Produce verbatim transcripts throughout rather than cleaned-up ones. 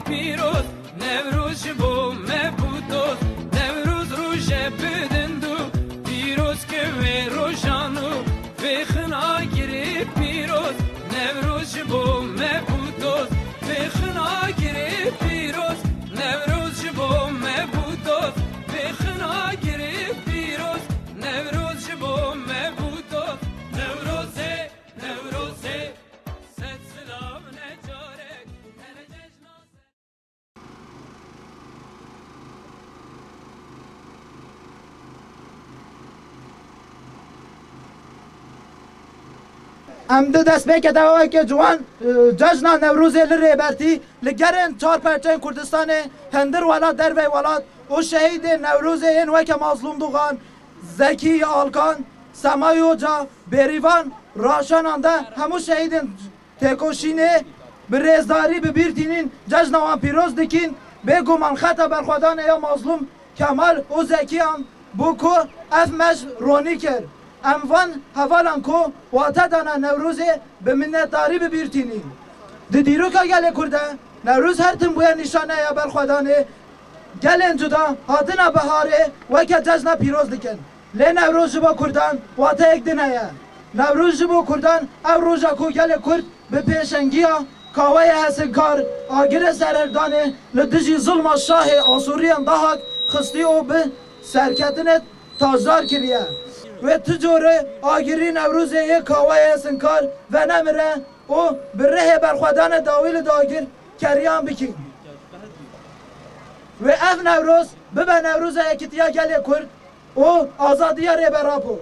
Pîroz, Newroz ji bo me bû dost. Newroz roje bi din dû, pîroz ke wê rojan û vê xinagirê pîroz. Newroz ji bo me bû dost, vê xinagirê pîroz. Newroz ji bo me bû dost, vê xinagirê pîroz. Newroz ji bo me bû dost. Newrozê, Newrozê, sed silav ne carek, her cejna Em di destpêkê de weke ciwan, e, cejna Newrozê li Rêbertî, li gerên çar perçeyên Kurdistanê, hundir welat, dervey welat û şehîdên Newrozê yên weke Mazlûm Duxan, Zekî Alkan, Sema Yoca, Bêrîvan, Raşanan de hemû şehîdên têkoşînê bi rêzdarî bi bîr tînîn cejna wan pîroz dikîn. Bêguman xeta berxwedanê ya Mazlûm Kemal û Zekiyan bû ku ev mej ronî kir. Em van hevalan ku wate dana Newrozê bi minnetdarî bi bîr tînîn. Di dîroka gelê Kurd de Newroz her tim bûye nîşaneya berxwedanê gelên cuda hatina biharê weke cejna pîroz dikin. Lê Newroz ji bo Kurdan wateyek din heye. Newroz ji bo Kurdan ew roja ku gelê Kurd bi pêşengiya Kaweyê Hesinkar, agirê sererdanê li dijî zilma şahê Asûriyan Dahak xistî û bi serketinê tajdar kiriye. Wê tu corê agirî Newrozê yê Kaweyê Hesinkar venemire û bi rihê berxwedanê dawî li dagir keriyan bikîn. Wê ev Newroz bibe Newroza yekîtiya gelê Kurd û azadiya Rêber Apo.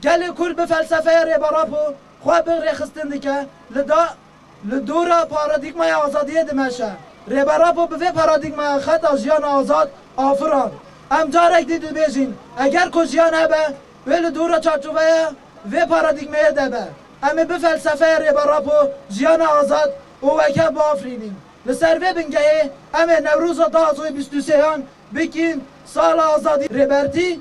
Gelê Kurd bi felsefeya Rêber Apo xwe bi rêxistin dike, li da, li dora paradîgmaya azadiyê dimeşe. Rêber Apo bi vê paradîgmaya xeta jiyana azad afirand. Em carek dî dibêjin, eger ku jiyan hebe, wê li dora çarçoveya vê paradîgmeyê de be. Em ê bi felsefeya Rêber Apo jiyana azad û weke biafirînin. Li ser vê bingehê em ê Newroza du hazar û bîst û sêyan bikîn sala azadî Rêbertî.